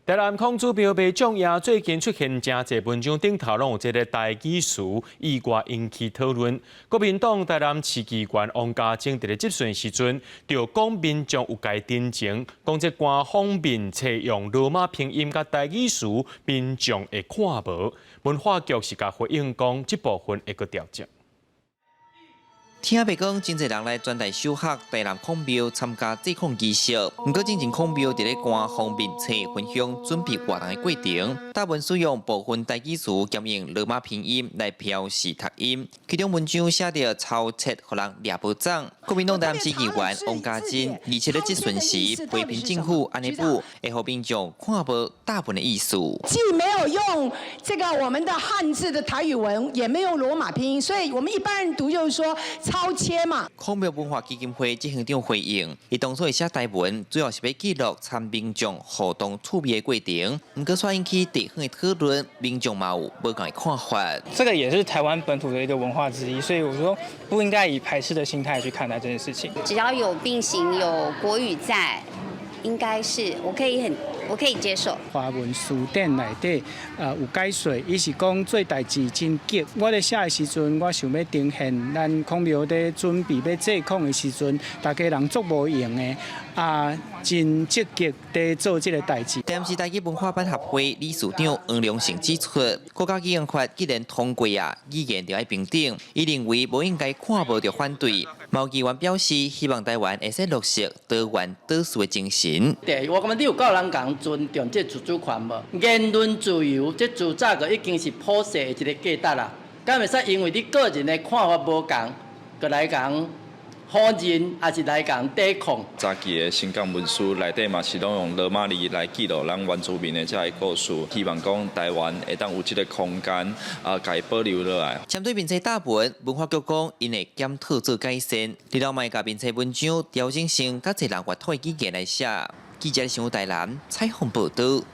台南孔子廟媽祖爺最近出現誠濟文章頂頭攏有這個台語詞，意外引起討論。國民黨台南市議員王家珍佇咧質詢時陣，就講民眾有共陳情，講這官方面冊用羅馬拼音佮台語詞，民眾會看無。文化局是共回應講，這部分會閣調整。聽白講，真濟人來全台首學台南孔廟參加祭孔儀式。毋過，進前孔廟佇咧官方面冊分享準備活動的過程，答文使用部分台語詞兼用羅馬拼音來標示讀音，其中文章寫著抄冊予人掠無鬃。國民黨台南市議員王家珍27日質詢時批評政府按呢補，會予民眾看無答文的意思。既沒有用這個我們的漢字的台語文，也沒有羅馬拼音，所以我們一般人讀就是說抄切嘛。孔廟文化基金會執行長回應，伊當初會寫台文，主要是欲記錄參民眾互動趣味的過程。毋過，煞引起地方的討論，民眾嘛有無仝的看法。這個也是台灣本土的一個文化之一，所以我說不應該以排斥的心態去看待這件事情。只要有並行有國語在，應該是我可以接受。華文辭典內底，有解說，伊是講做代誌真急。我咧寫的時陣，我想欲呈現咱孔廟咧準備欲祭孔的時陣，大家人足無閒的，啊，真積極佇做這個代誌。台南市台語文化辦協會理事長黃良成指出，國家語言法既然通過啊，語言就愛平等。伊認為無應該看無就反對。毛議員表示，希望台灣會使落實多元多數的精神。第二，我感覺你有夠人共尊重這自主權無？言論自由，這自早就已經是普世的一個價值啦。敢會使因為你個人的看法無仝，閣來共否認，抑是來共抵抗？早期的新港文書內底嘛是攏用羅馬字來記錄咱原住民的這个故事，希望講台灣會當有這個空間啊，共伊保留落來。針對面冊答文，文化局講，𪜶會檢討做改善，然後嘛會共面冊文章調整成較濟人閱讀的語言來寫。記者新聞台南採訪報導。